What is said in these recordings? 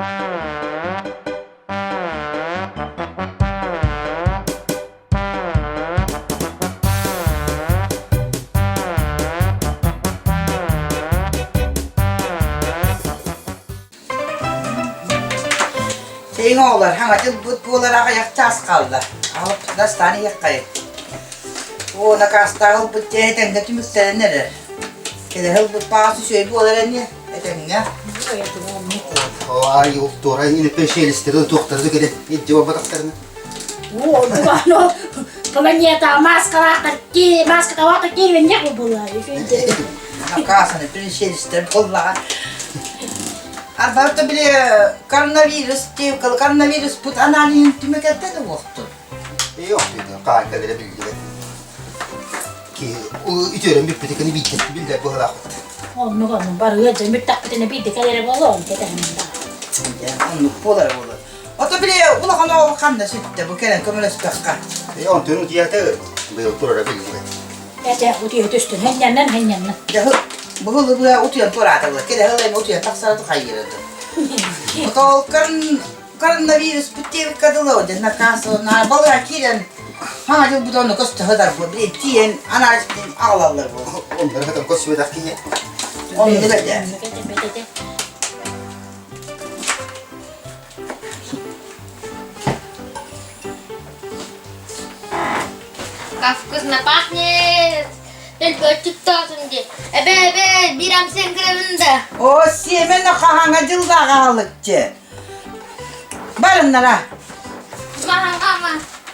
Тэйиҥ оҕолор, хаҥа дьылбыт буолар аҕыйах чаас хаалла. Аҕалыппытын астаан иһиэххэйиҥ. Оо, накаастаах ылбыт дьэ этэҥҥэ түмүктэнэн эрэр. Кэлэһэ ылбыт баҕас үчүгэй буолар ини, этэҥҥэ. Ай, ол туора инэппэшиэлистэри туохтары да кэлэн илдьэ барбатахтарына. Оо, планета маскалаах маскалаах киирбэнньэх буолла. Накаасаны пришелецтэр буоллаҕа. Арбарта били коронавирус коронавируспут аналиһын түмэкэлтэ да уохтун. Ээ, охтуйда, хаан кэлэрэ биллибэт. Киһи үтүөрэн бүппүтэ кини биирдэ биллэр быһалаахпыт. Оннук оннук барыа дьэ бүттэхпитинэ биирдэ кэлэрэ буолуо он кэтэһэн Оннук буолара буолар. Ото били улахан оҕо ханна сүттэ бу кэлэн көмөлөспөххө. Ээ, онтун утуйата быйыл турара биллибэт. Этэ утуйа түстүн, хэнньэннэн хэнньэннэн. Дьэ быһыл быа утуйан тураата була. Кэлэ ылайын утуйан тахсара тухайыра Отолкан коронавирус бүттиэбиккэ дылы дьэ накаас балыга киирэн хаҥа дьылбыт онно көстө бу били тиийэн анализпын аҕалаллар бу. Оннор хатан көссүбэтэх киһи. Оннук этэ. Как вкусно пахнет! Төлбөччүктаатын дии. Эбэ, эбэ, биир амсыан кырамын да. О, сиэмэн хаһаҥа дьыллааҕа аһылыкчы. Барыннара. Мама,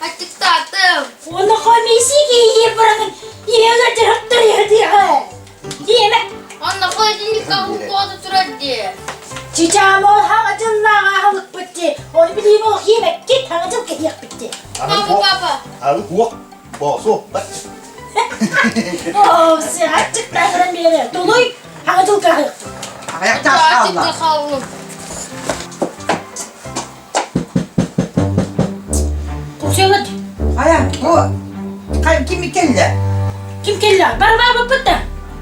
аччыктаатым. Оны комиссия киһи баранын иһэлэр дьарыктар иһэтиэҕэ. Диэмэ. Онно холодильникка укуота турар дии. Чичаама ол хаҥа дьыллааҕа аһылыкпыт дии. Оны билиим ол хиэмэккит хаҥа дьыл кэһиэхпит дии. Папа, папа. Алы уох, боосу, бат. Оо, аччыктаатыран биэрэ. Тулуй, хаҥа дьыл каһык. Аҕыйах чаас хаалла. хааллым. Куксуйабыт. Хайа, бу хай ким кэллэ? Ким кэллэ? Бар барбыппыт да.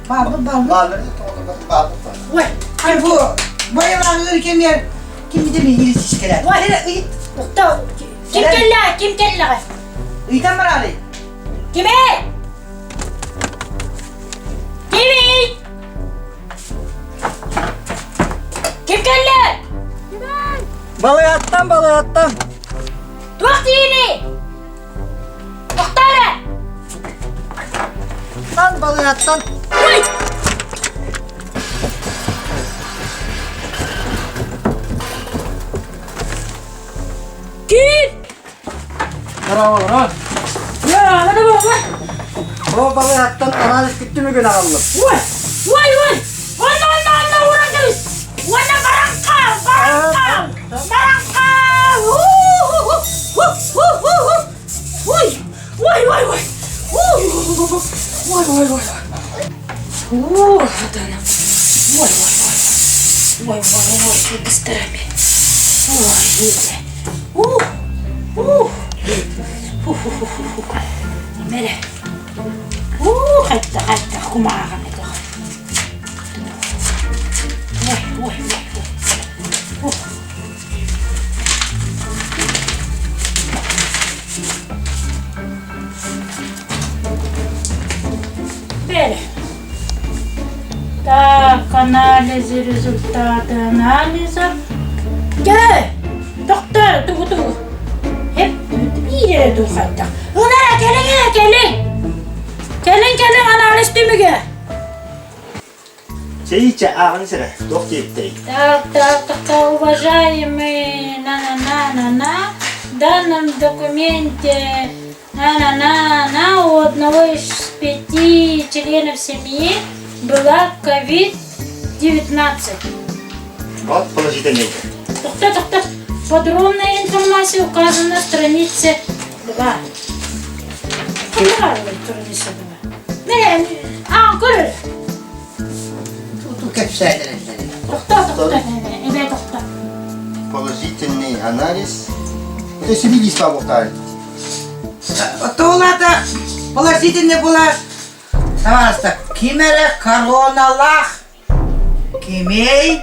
Барбыт барбыт. Бааллар Ой, Хай бу байылааҕы кэмиэр ким бите миигин сискэлэр. Ой. Эрэ ыйыт. Тохто. Ким кэллэ? Ким кэллэҕэ? Ыйтан бараары. Кимий? Кимий? Ким кэллэ? Балыйаттан, балыйаттан. Туох диини? Тохтоо эрэ! Тан балыйаттан. Ой! Киир! Браво, Я, это было! О, балыйаттан анализ түмүгүн аҕаллым. Ой! Ой, ой! Онно, онно, онно, уран кэбис! Уонна баран хаал, баран хаал! Баран хаал! Ой! Ой, ой, ой! Ой, ой, ой, ой! О, вот она. Ой, ой, ой. Ой, ой, ой, быстрыми. Ой, видите. Ух, ух. Фу-фу-фу-фу. Мере. Ух, это, это, кумаҕа Ой, ой, ой, ой. Теперь. Так, анализы, результаты анализов. Кэ! Доктор, тугу тугу. Хеп, биир эрэ хайдах. Ына, кэлиҥ ээ, кэлиҥ! Кэлиҥ, кэлиҥ, анализ түмүгэ! Чэйичэ ааҕын сэрэ, туох диэбиттэрий? Так, так, так, так, уважаемый, на-на-на-на-на, в данном документе на-на-на-на у одного из пяти членов семьи была COVID-19. Вот положительный. Тохто, тохто. Подробная информация указана на странице 2. Какая страница 2? Не, а, көр. Туту кэпсээтэрэллэр. Тохто, тохто, эбээ тохто. Положительный анализ. Это сибилис пабухтаары. Туолата положительный була Табаарыстар, ким эрэ короналаах кимий?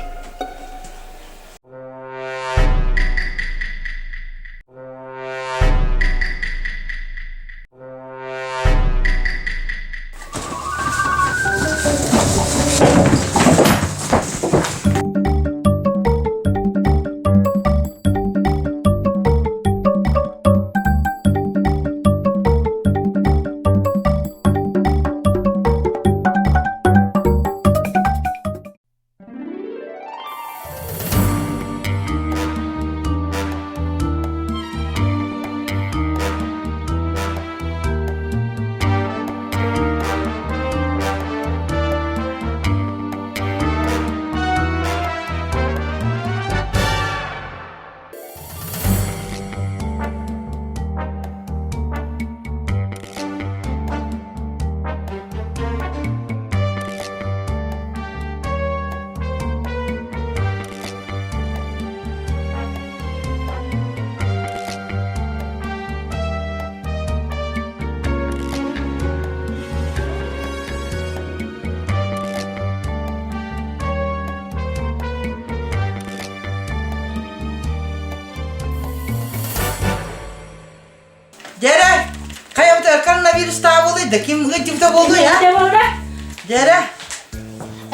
да ким ыдьыбыта буолуй а? Дьэрэ.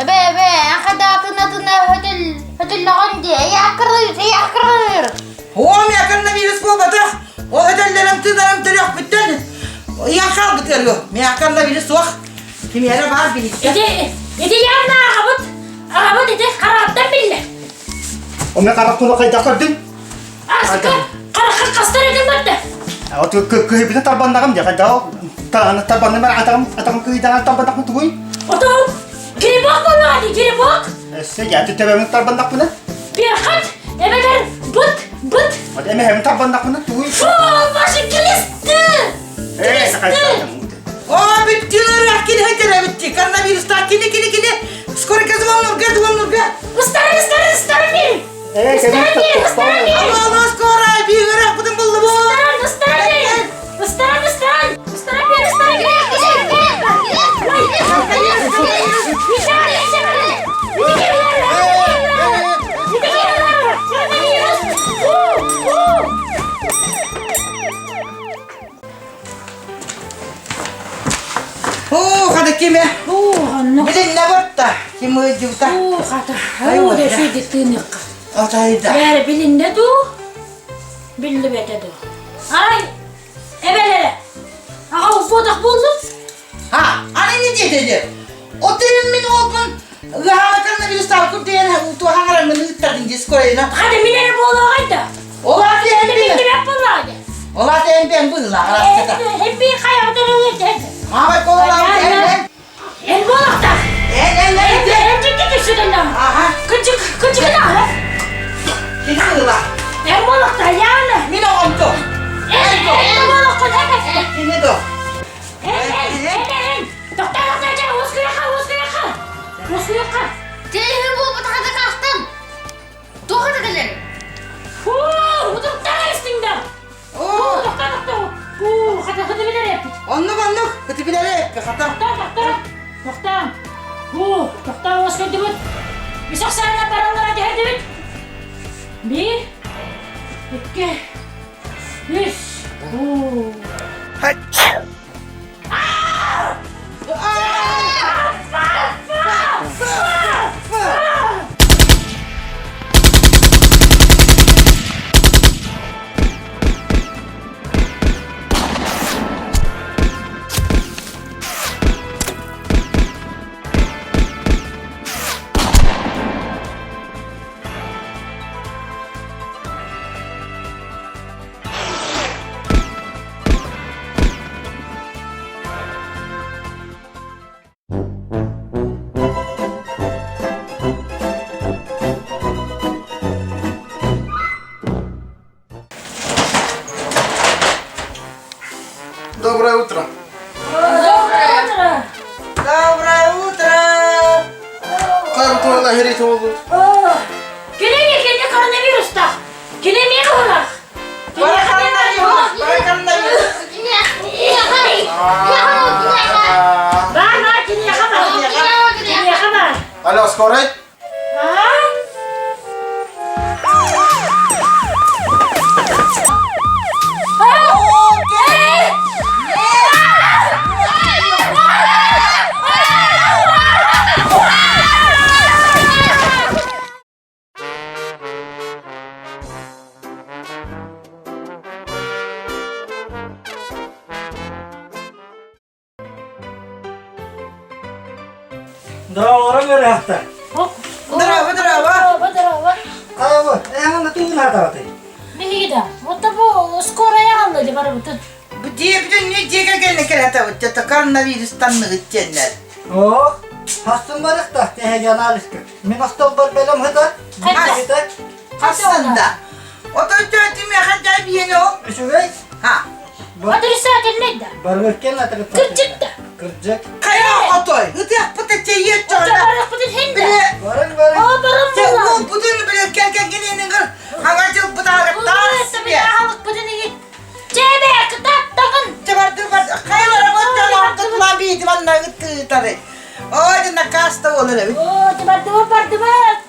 Эбэ, эбэ, хадаатын атына хөтөл хөтөллөҕүн дии, эйаакырыыр, эйаакырыыр. Оо, миэхэ коронавирус буолбатах. Ол өтөллөрүм тыынарым төрүөхпүттэн ыйан хаалбыт ыарыы. Миэхэ коронавирус суох. Кимиэрэ баар билиттэ. Ити, ити явно аҕабыт, аҕабыт ити хараҕыттан биллэр. Оме харахпын хайдах көрдүҥ? Аска харахха хастар этим барда. Вот кыһыйбыта тарбаннаҕым дьэ хайдах тарбанным атаҕым атаҕым кыһыйдаҕын тарбаннахпын тугуй? Отон грибок буоллаҕа дии грибок. Өссө дьэ төбөмүн тарбаннахпына? Перхот эбэтэр быт быт. Вот эмэһэбин тарбаннахпына тугуй? Фу, ваши глисты! Глисты! О, бүттүлэр кини хэтэрэ бүтти. Коронавирустаах кини кини кини. Скоро звоннурга звоннурга. Ыстарын ыстарын ыстарын бери! Ыстарын бери ыстарын бери! Алло, скоро биир бутун булду бу. Ыстарын ыстарын бери! Ыстарын ыстарын! Ыстарын бери ыстарын бери! Оо, хата киме? Билиннэ барта. Ким ыдьыбыта? Оо, хата. Оо, да шүйді тыыныққа. Атайда. Бәрі билинне дуу, биллибэтэ дуу. Арай, эбэлэрэ, аҕа укуотах буоллун? Ha, аны не диэтэ Отын мин уолбун ыһаҕа коронавирустаах диэн туохаҥараммын ыыттардын дии скорайына. Хата мин эрэ буолуоҕай да. Ол аты эн Биллибэт буоллаҕа дии. Ол аты эн бэн быһыылаах араската. Эн би хайаҕытын эн Маамай кололаабыт эн эн. Эн буолуохтаах. Эн эн эн Эн дьикти түсүдэллэҕ. Аха. Кынчык кынчыгына. Кини быһыылаах. Эн буолуохтаах яаны. Мин оҕом то. Эн эн буолуоххун эн. Кини до. Эн эн эн эн. Тоқтаа тоқтаа дьэ уоскуйахха уоскуйахха. Уоскуйахха. Телеһи буолбатаха да каахтан. Туох это кэлэр? Фу, утуктаа истиҥдэ. Оо, Тоқтаа тоқтаа. Фу, хата хата билэр эппит. оннук оннук. Хыты билэр эппи хата. Тоқтаа тоқтаа. Тоқтаа. Фу, тоқтаа уоскуйдубут. Үс ахсаана бараллара түһэрдибит. Биир, икки, үс. Фу. Доброе утро. Доброе утро! Доброе утро! Как твой лагерь болду? Кини кини коронавирустаах. Кини эмиэ кыһылаах. Бара коронавирус! Бара коронавирус! Бар бар киниэхэ бар. Киниэхэ бар. Алло, скорый? Аа? Здорово, ребята! Здорово, здорово! Здорово, здорово. Ава, эһана тугун хатаатый? Биһиги да. Вот бу скорая аҕалла дии барыбытын. Бу дьиэ бүтүннүү дьиэ кэргэнэ кэлэтэ это коронавирус танныгыт диэннэр. О, хастын барыхта, тэһэги анализка. Мин остолбор бэлэм хыта. Хас? Хассын да. Отой төтүмэ ханжай биэни ол. Үчүгэй. Ха. Отрицательный да. Барыркен атырыт. Кырдьык да. Кырдьык. Хайа отой. Ытыахпыт эчейет Очо чорда. барыахпытын хин да. Биле Барың барың. О, барым Те буолан. ол бутун биле келген гененин хаңа жыл бутаарыктаас. Чэбэ, кытааттаҕын. Чабарды бар хайалара боттан ортотулан биити манна ыттыытары. Ой, дина каста болар эбит. О, бардыбыт, бардыбыт.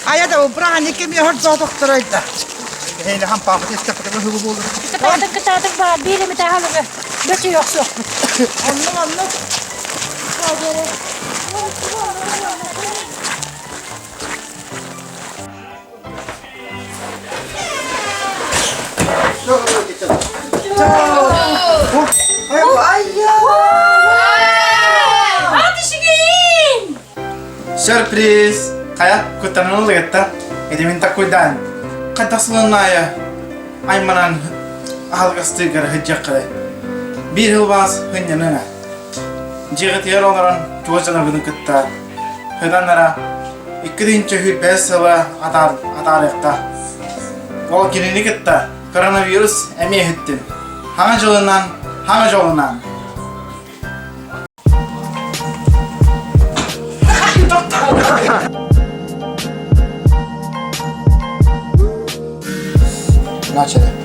Ая да браһани кеми хордоо докторойда. Эһэйли хампаабыт истэппэтэ быһыы буолар. Кытаатык кытаатык баар биир эмитэ аһылыгы бөтүйэ охсуохпут. Оннук оннук. Сюрприз! Хайа, куттанан ылыгытта. Ити мин такуйдаан. Хайдах сылыннаайа айманан аһылгастыыгар сылдьыаххытай. Биир сылбаас сынньаныҥа. Дьиэҕитигэр олорон чугас дьоноргутун кытта сытан 2025 сыла атаарыахха. Ол кинини кытта коронавирус эмиэ иһиттин. Хаҥа дьылынан, хаҥа дьолунан! Начали.